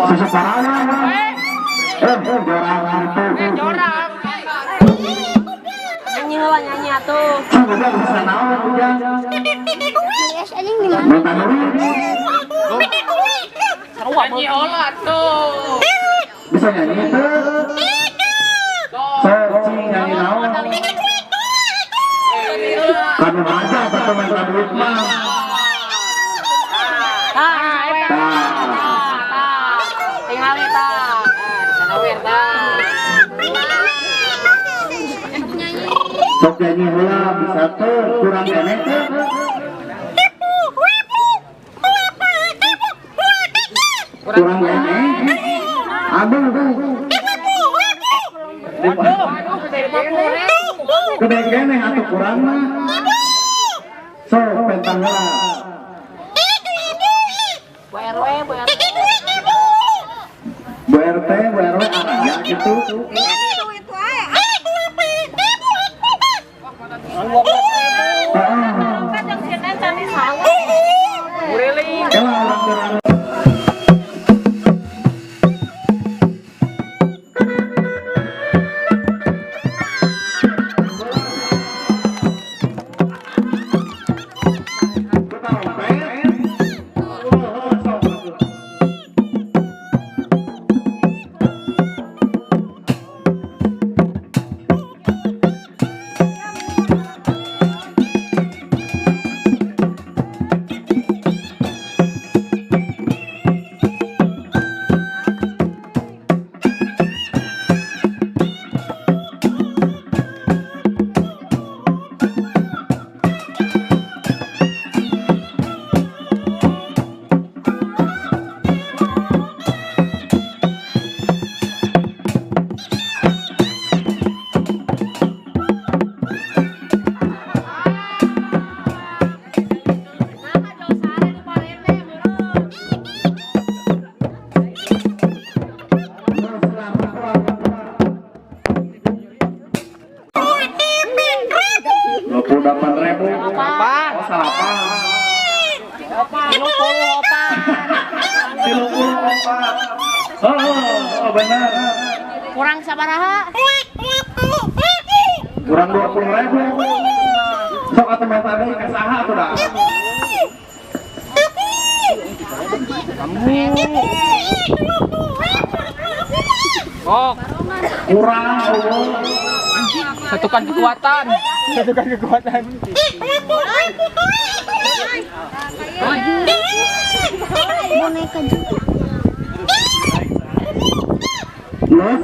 Susu parawan. Jorang itu. Jorang. Nyanyi heula nyanyi atuh. Coba bisa naon ujang. Yes, anjing di mana? Minta duit. Nyanyi heula atuh. Bisa nyanyi itu. Sok cing nyanyi naon. Kanu aja satu minta duit mah. Tah, eta. Tah. Tingali tah. Sanawir tah. Sok nyanyi heula bisa tuh kurang keneh teh. Kurang keneh. Aduh. Gede keneh atuh kurang mah. Sok pentang heula. Bu RW, Bu RW. Bu RT, Bu RW araya gitu. Oh, benar. Kurang sabaraha? Kurang 20.000. Sok atuh mata deui ka saha atuh da. Sok. Kurang eueuh. Satukan kekuatan. Satukan kekuatan. Boneka juga. Los.